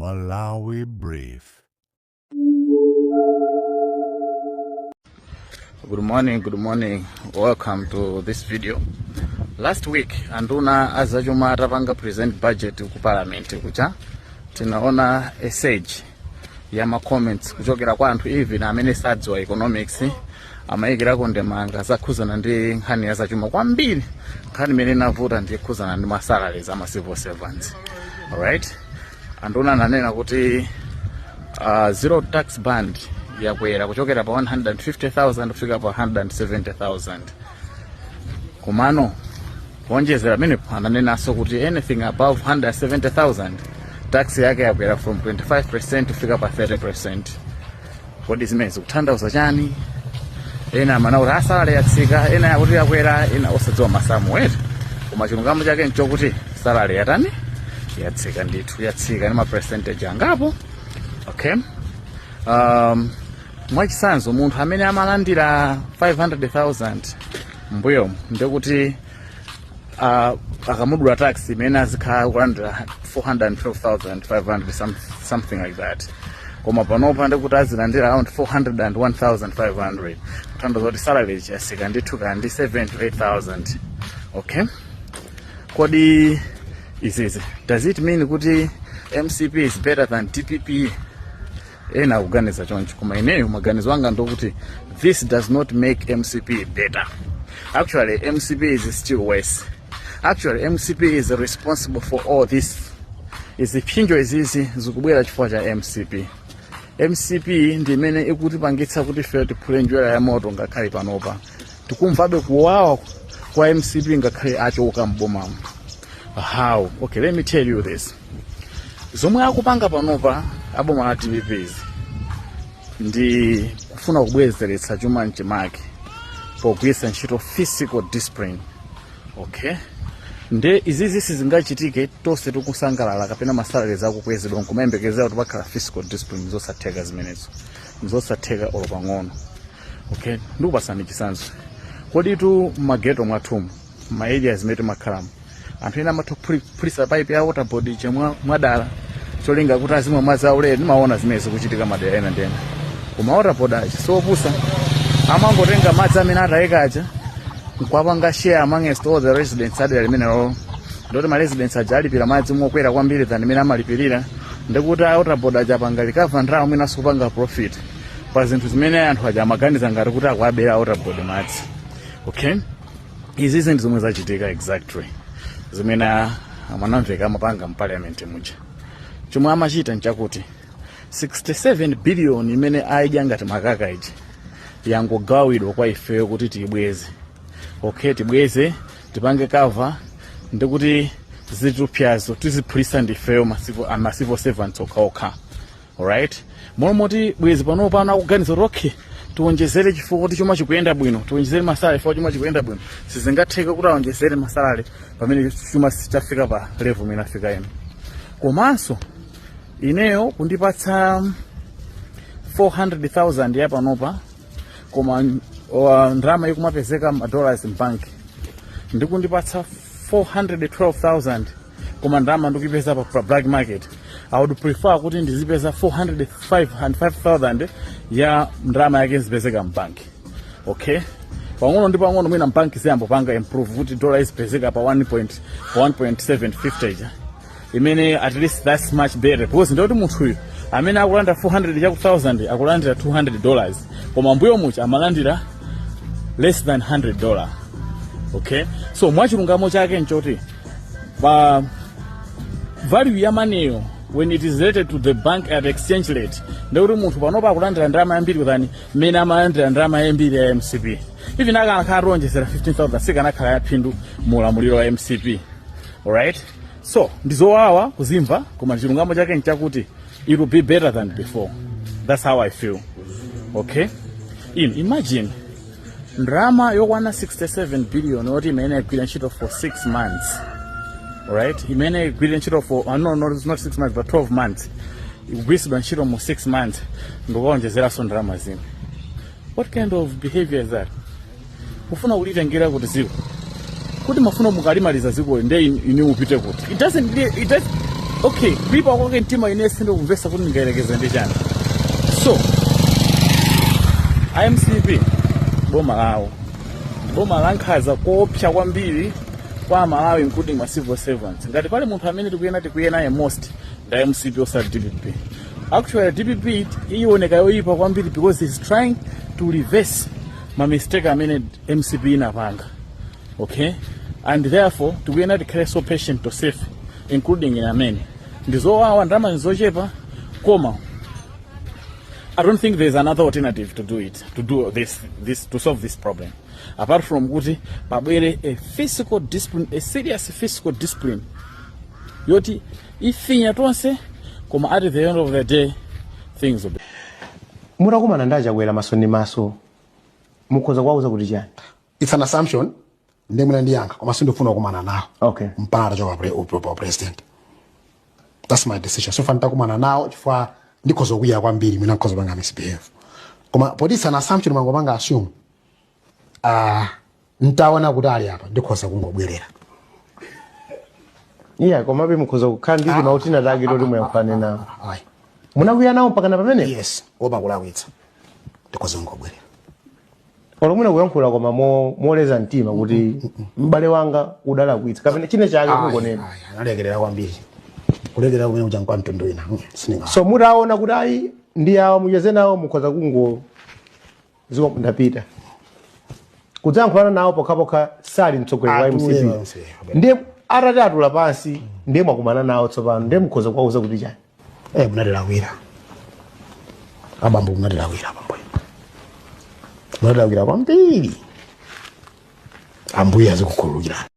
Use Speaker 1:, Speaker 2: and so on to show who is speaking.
Speaker 1: Malawi Brief.
Speaker 2: Good morning, good morning. Welcome to this video. Last week anduna azachuma atapanga present budget ku parliament kucha, tinaona a surge ya ma comments kuchokera kwa anthu even amene sadziwa economics, amayikirako ndemanga zakhuzana ndi nkhani ya zachuma kwambiri. Nkhani imene inavuta ndi yokhuzana ndi ma salaries ama civil servants. Alright, anduna ananena kuti zero tax band yakwera kuchokera pa 150,000 kufika pa 170,000. Komano kuonjezera pamenepo ananenanso kuti anything above 170,000, tax yake yakwera from 25% kufika pa 30%. Kodi zimene zikutanthauza chani? Ena amanena kuti a salary yatsika, ena akuti yakwera, ena osadziwa masamu eti. Koma chilungamo chake nchokuti salary yatani? Yatsika ndithu, yatsika ndi ma percentage angapo. Okay, mwachitsanzo, munthu amene amalandira 500,000 mbuyomu, ndekuti akamudula tax imene azikhala kulandira 412,500, something like that. Koma panopa ndikuti azilandira around 401,500, kutanthauza kuti salary yatsika ndithu kandi 7 to 8000. Okay, kodi izizi does it mean kuti MCP is better than DPP? Ena akuganiza choncho, koma ineyo maganizo anga ndokuti this does not make MCP better. Actually, MCP is still worse. Actually, MCP is responsible for all this. Iziphinjo izizi zikubwera chifukwa cha MCP. MCP ndi imene ikutipangitsa kuti ife tiphule njerwa ya moto. Ngakhale panopa tikumvabe kuwawa kwa MCP, ngakhale achoka mbomamo. How? Okay, let me tell you this. Zomwe akupanga panopa aboma la DPP ndi kufuna kubwezeretsa chuma mchimake pogwiritsa ntchito fiscal discipline. Okay, nde izizi sizingachitike tonse tikusangalala kapena ma salaries akukwezedwa nkumayembekezera kuti pakhala fiscal discipline. Zosatheka zimenezo, zosatheka olo pang'ono. Okay, ndikupasani chitsanzo. Koditu mma ghetto mwathumu, ma areas zimene timakhalamo, anthu ena amatha kuphulitsa pipe ya Water Board ija mwadala, cholinga kuti azimwa madzi aulere. Ndimaona zimene zikuchitika madera ena ndi ena. Koma Water Board aja siopusa, amangotenga madzi amene atayika aja nkuwapanga share amongst all the residents adera limenelo. Ndoti ma residents aja alipira madzi mokwera kwambiri than imene amalipirira, ndikuti a Water Board aja apanga recover ndalama, mwinanso kupanga profit pa zinthu zimene anthu aja amaganiza ngati kuti akuabera Water Board madzi. Okay, izi ndi zomwe zachitika exactly zimene a Mwanamvekha amapanga mu parliament muja. Chomwe amachita nchakuti 67 billion imene ayidya ngati makaka iji yangogawidwa kwa ifeyo kuti tiyibweze. Okay, tibweze, tipange cover, ndikuti zitupyazo tiziphulisa ndifeyo ma civil servants okhaokha. Alright, momoti bwezi pano pano akuganiza kuti okay, tiwonjezere chifukwa kuti chuma chikuyenda bwino, tiwonjezere ma salary chifukwa chuma chikuyenda bwino. Sizingatheke kuti awonjezere ma salary pamene chuma chafika pa level imene afika ino. Komanso ineyo kundipatsa 400,000 ya panopa, koma ndalama ikumapezeka ma dollars mbanki, ndikundipatsa 412,000 koma ndalama ndikuyipeza pa black market, I would prefer kuti ndizipeza 405,000 ya ndalama yake zipezeka mbanki. Okay, pang'ono ndi pang'ono mwina mbanki ziyambopanga improve kuti dollar izipezeka pa 1 point, pa 1.750 ija imene at least that's much better, because ndikuti munthuyu amene akulandira 400 chaku 1000 akulandira $200, koma mbuyo mucha amalandira less than $100. Okay, so mwachilungamo chake nchoti pa value ya money yo, when it is related to the bank at exchange rate, ndikuti munthu panopa akulandira ndalama yambiri than mmene amalandira ndalama yambiri ya MCP. Even akanakhala ationjezera 15,000, sikanakhala yaphindu mu ulamuliro wa MCP. Alright, so ndizowawa kuzimva, koma chilungamo chake nchakuti it will be better than before. That's how I feel. Okay, imagine ndalama yokwana 67 billion yoti imene igwira ntchito for 6 months, right? Imene igwira ntchito for no, it's not 6 months but 12 months, ikugwiritsidwa ntchito mu 6 months, ndikukaonjezeranso ndalama zina. What kind of behavior is that? Kufuna kulitengera kuti ziko kuti mafuna mukalimaliza ziko, nde inu mupite kuti? It doesn't it does, Okay, kuipa kwake mtima ine sindikumvesa kuti ndingayerekeze ndi chani. So iMCP, boma lawo ndi boma la nkhanza koopsa kwambiri kwa Malawi, including ma civil servants. Ngati pali munthu amene tikuyena tikuyena naye most ndi MCP, osati DPP. Actually, DPP ioneka yoyipa kwambiri because is trying to reverse ma mistake amene MCP inapanga, okay? And therefore tikuyena tikhale so patient to safe, including in amene ndizowawa, ndalama ndizochepa, koma I don't think there's another alternative to do it, to do this, to solve this problem, apart from kuti pabwere a fiscal discipline, a serious fiscal discipline yoti ifinya tonse, koma at the end of the day things will be
Speaker 3: Mutakumana ndi aChakwera maso ndi maso, mukhoza kuwauza kuti chani?
Speaker 4: It's an assumption, ndiye mwina ndiyankha, koma sindifuna kukumana nawo mpaka atachoka pa president. That's my decision. So ntakumana nawo, chifukwa ndikhoza kukwiya kwambiri, mwina nkhoza panga misbehave. Koma poti it's an assumption, mangopanga assume, ntaona kuti ali apa, ndikhoza kungobwerera.
Speaker 3: Iya, komabe mukhoza kukhala ndi timautina take toti muyankhulane nawo.
Speaker 4: Ayi.
Speaker 3: Munakwiya nawo mpakana pamene?
Speaker 4: Yes, opa kulakwitsa, ndikhoza kungobwerera.
Speaker 3: Olo mwina kuyankhula koma moleza mtima kuti m'bale wanga udalakwitsa kapena chine chake, kungonena?
Speaker 4: Ayi, analekerera kwambiri, kulekerera kumene kuja kwa mtundu wina. Sininga
Speaker 3: So mutaona kuti ayi, ndi awa, mucheze nawo, mukhoza kungo ziko ndapita kudzayankhulana nawo pokhapokha sali mtsogoleri wa
Speaker 4: Atule
Speaker 3: MCP.
Speaker 4: pansi.
Speaker 3: Ndiye atati atula pansi, ndiye mwakumana nawo tsopano, ndiye mukhoza kuwauza kuti chani?
Speaker 4: Munatilakwira abambo, munatilakwira abambo, munatilakwira kwambiri. Ambuye azikukhululukirani.